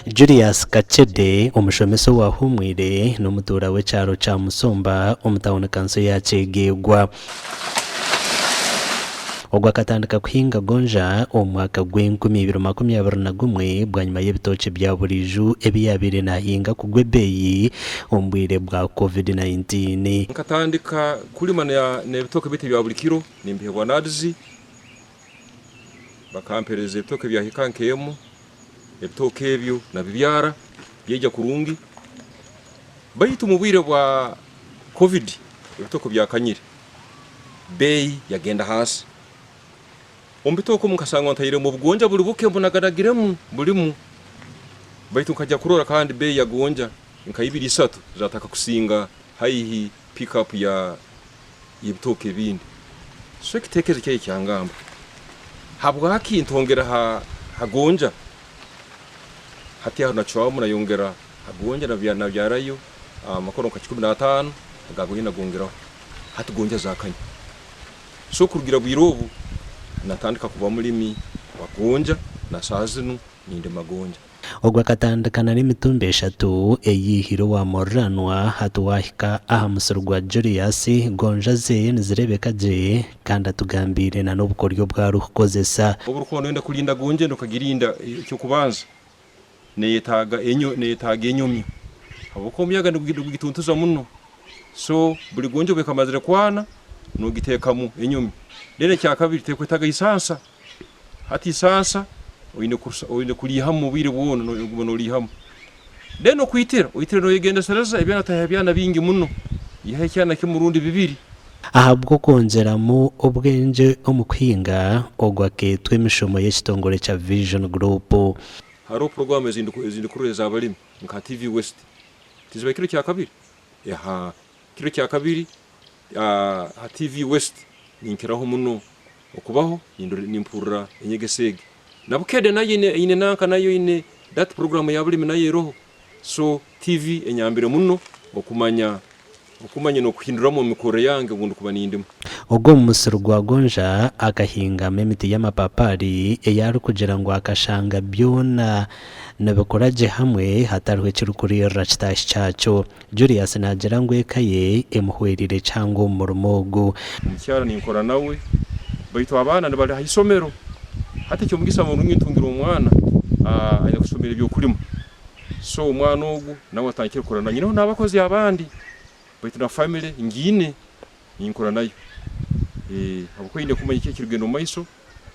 Julius Kakyede, omushomesa owahuumwire n'omutuura w'ekyaro kya Musumba omu tauni kanso ya Kyegegwa. Ogu akatandika kuhinga gonja omu mwaka gw'enkumi ibiri makumi abiri na gumwe bwanyima y'ebitookye bya buriijo ebi yaabaire naahinga kugwa ebeeyi omu bwire bwa Covid 19. Nkatandika kulima n'ebitooke byaitu ebya buri kiro nimbihebwa NAADS, bakampereza ebitooke byahika nk'emu. Ebitooke ebyo nabibyara byaija kurungi, baitu omu bwire bwa Covid ebitooke byakanyire, beeyi yagenda hansi. Omu bitooke omu nkasanga ntairemu obugonja buri buke mbunaganagiremu burimu, baitu nkaija kurora kandi beeyi ya gonja nka ibiri isatu zataka kusinga haihi pick up ya y'ebitooke ebindi. So ekitekerezo kyaye kyangamba, habwaki ntongera ha ha gonja? Hati aho nacwamu nayongera ha gonja nabyarayo amakono nka kikumi n'ataano aga gonja nagongeraho. Hati gonja zakanya. So kurugira bwire obu natandika kuba mulimi wa gonja na saaha zinu nindima gonja. Ogwo akatandika na n'emitumbi eshatu ei yaihire owa muriranwa hati waahika aha musiri gwa Julius, gonja ze nizireebeka gye kandi atugambiire na n'obukoryo obu arikukozesa. Obu orikuba noyenda kurinda gonja enu okagirinda eky'okubanza neyetaaga neyetaaga enyomyo habwokuba omuyaga nigugituntuza muno so buri gonja obu ekamazire kwana nogiteekamu enyomyo. Then ekyakabiri tekwetaaga isansa. Hati isansa oine oine kuriihamu obwire bwona noguma noriihamu. Then okwitira, oitire noyegendesereza ebyana otaiha ebyana bingi muno, ihaho ekyana kimwe rundi bibiri. Ahabw'okwongyeramu obwengye omu kuhinga, ogwo akeetwa emishomo y'ekitongore kya Vision Group. Hariho puroguraamu ezindikurora ez'abalimi nka TV West. Tiziba kiro kyakabiri? Ehaa, kiro kyakabiri ha TV West ninkiraho muno okubaho nimpurira enyegesa egi. Na Bukedde nayo eine nanka nayo eine that program eya bulimi nayo eroho. So TV enyambire muno okumanya okumanya nokuhinduramu omu mikorre yange obu ndikuba nindima. Ogu omu musiri gwa gonja akahingamu emiti y'amapapaari ei arikugira ngu akashanga byona nibikura gye hamwe hatariho ekirikuriirira kitaahi kyakyo. Julius naagira ngu eka ye emuhwereire kihango omu murimo ogu. Omukyara ninkora nawe baitu abaana nibari aha isomero. Hati eky'omugisa murungi ntungire omwana aine kushomera eby'okurima so omwana ogu nawe atandikire kukora nanye. Nyineho n'abakozi abandi baitu na family ngiine ninkora nayo habwokuba aine kumanya kiki ekirikugenda omu maiso.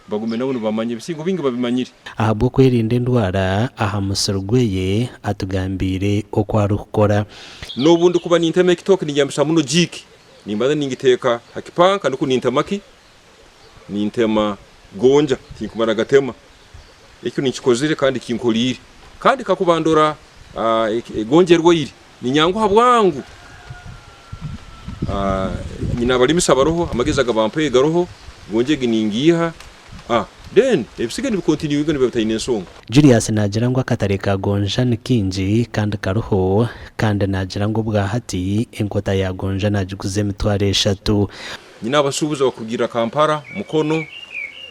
Bagume nabo nibamanya ebisingo bingi babimanyire. Ahabw'okwerinda endwara aha musiri gweye atugambiire oku arikukora. N'obu ndikuba nintema ekitooke ninyambisa muno jiiki, nimbanza ningiteeka ha kipanka nikwo nintema ki? Nintema gonja, tinkumara gatema. Ekyo ninkikozire kandi kinkoriire. Kandi kakuba ndora gonja erwaire, ninyanguha bwangu. Nyine abarimisa baroho, amagezi agabampaire garoho, gonja egi ningiiha, then ebisiga nibikontinyuinga nibiba bitaine ensonga. Julius naagira ngu akatare ka gonja ni kaingi kandi kariho kandi naagira ngu obwahati enkota ya gonja naagiguza emitwaro eshatu. Nyine abashuubuzi abakurugiirira Kampala, Mukono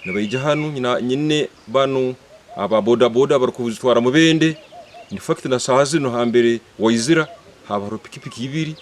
nibaija hanu, nyine banu aba bodaboda abarikuzitwara Mubende, in fact na shaaha zinu hambere waizira haaba hariho pikipiki ibiri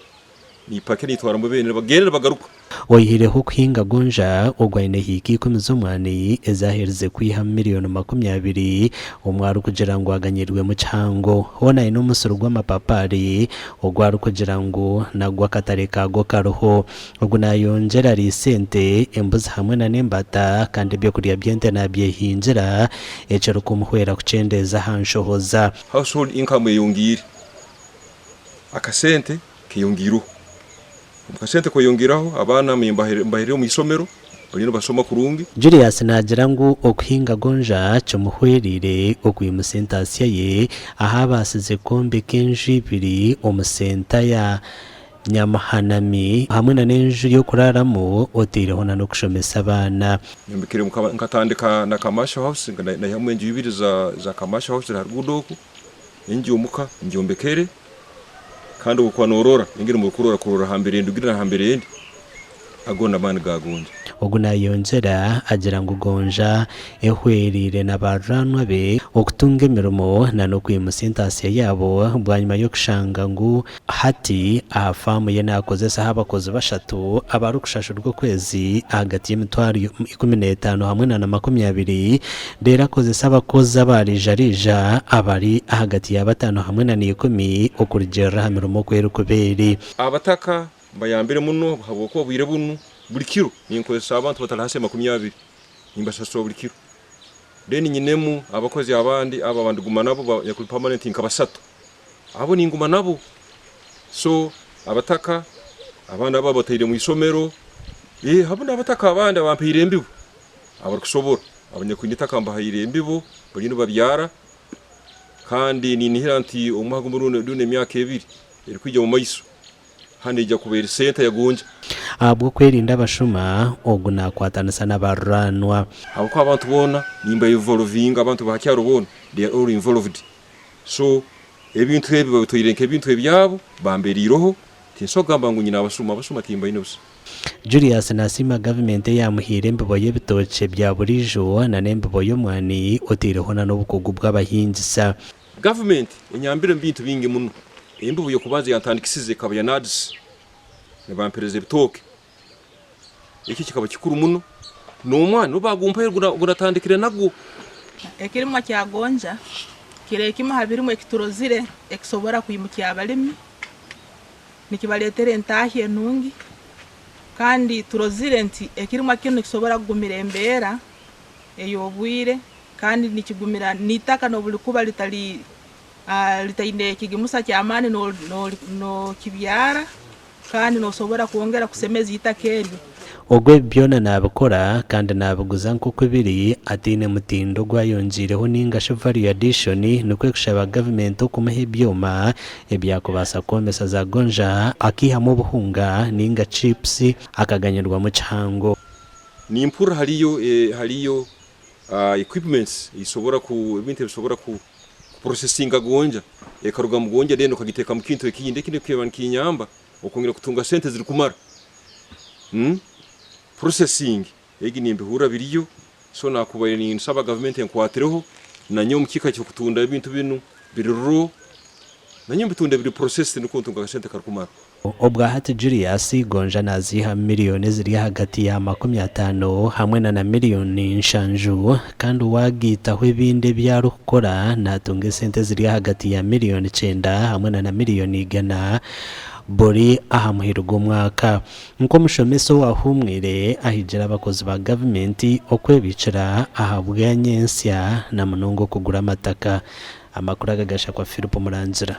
nipakira nitwara Mubende nibagenda nibagaruka. Oihireho okuhinga gonja, ogwo aine hiika ikumi z'omwani ezi aherize kwihamu miriyoni 20, omwe arikugira ngu aganyirwemu kihango. Hoona aine omusiri gw'amapapaari ogu arikugira ngu nagwo akatare kaagwo kariho. Ogu naayongyera ariisa ente, embuzi hamwe na n'embata kandi ebyokurya by'ente naabyehingira ekirikumuhwera kukyendeeza aha nshohoza. Household income eyongiire, akasente keyongiireho. Omu kasente kweyongeraho abaana mbahaire omu isomero bariyo nibashoma kurungi. Julius naagira ngu okuhinga gonja kimuhwereire okwimutsya entaasya ye ahu abaasize kwombeka enju ibiri omu senta ya Nyamuhanami hamwe na n'enju y'okuraaramu oteireho na n'okushomesa abaana. Nyombekire nkatandika na commercial house naihamu enju ibiri za commercial house ziri aha ruguudo oku, enju omuka ngyombekere kandi obu okuba norora engeri murikurora kurora hambere ndugire na hambere ndi. Ago n'amaani ga gonja. Ogu nayongyera agira ngu gonja ehwereire na baruraanwa be okutunga emirimo na n'okwimutsya entaasya yaabo bwanyima y'okushanga ngu hati aha faamu ye naakozesaho abakozi bashatu abarikushashurwa okwezi ahagati y'emitwaro 15 hamwe na 20 reero akozesa abakozi aba riija-riija abari ahagati ya bataano hamwe na n'ikumi okurugiirira aha mirimo oku erikuba eri. Abataka Mbayambire muno habwokuba obwire bunu buli kiro ninkozesa abantu batali hansi ya 20 nimbasasura buli kiro. Then nyinemu abakozi abandi abo abandiguma nabo abanyakuli permanent nka basatu abo ninguma nabo. So abataka abandi abo abataire mwisomero hamu n'abataka abandi abampaire embibo abarukusobora abanyakwine itaka mbahaire embibo bariyo nibabyara kandi ninihira nti omwaka gumu rundi emyaka ebiri erikwija mumaiso Hanu eija kuba eri senta ya gonja. Ahabw'okwerinda abashuma, ogu naakwatanisa n'abaruraanwa. Habwokuba abantu boona nimba involvinga, abantu ba kyaro boona they are all involved. So ebintu ebi babitwaire nk'ebintu ebyabo, bamberiireho, tinsobola kugamba ngu nyine abasuma, abasuma timbaine busa. Julius nasiima gavumenti eyamuhaire embibo y'ebitookye bya buriijo na n'embibo y'omwani oteireho na n'obukugu bw'abahingisa. Gavumenti enyambire omu bintu bingi muno. Embibo y'okubanza eyantandikisize ekaba ya NAADS, nibampereza ebitooke. Ekyo kikaba kikuru muno. N'omwani obu baagumpaire ogu natandikire nagwo. Ekirimwa kya gonja kiri ekimu ha birimwa ekiturozire ekisobora kwimukya abalimi, nikibaletera entahya enungi kandi turozire nti ekirimwa kinu nikisobora kugumira embeera ey'obwire kandi nikigumira n'itaka n'obulikuba litali litaine ekigimusa ky'amaani n'okibyara kandi n'osobora kwongera kusemeza itaka eryo. Ogu ebi byona naabikora kandi naabiguza nk'oku biri ataine mutindo ogu ayongyeireho nainga shi value addition nikwo kushaba gavumenti okumuha ebyoma ebyakubaasa kwomesa za gonja akaihamu obuhunga nainga chips akaganyirwamu kihango. Nimpurra hariyo hariyo equipments ezisobora ku ebintu ebisobora ku kuprocessinga gonja ekaruga mu gonja then okagiteeka mu kintu ekindi eki nikiba nikinyamba okwongera kutunga sente ezirikumara. Processing egi nimbihurra biriyo so nakubaire ninsaba gavumenti enkwatireho nanyowe omu kiika ky'okutunda ebintu binu biri raw nanyowe mbitunde biri processed nikwo ntunge akasente akarikumara. Obwahati Julius Gonja naziihamu miriyoni eziri ahagati ya 50 hamwe na na miriyoni nshanju kandi wagaitaho ebindi ebi arikukora natunga esente eziri ahagati ya miriyoni kyenda hamwe na na miriyoni igana buri aha muheru gw'omwaka. Nk'omushomesa owahuumwire ahigire abakozi ba gavumenti okwebiikira ahabwa nyentsya na munonga okugura amataka. Amakuru aga gashakwa Philip Murangira.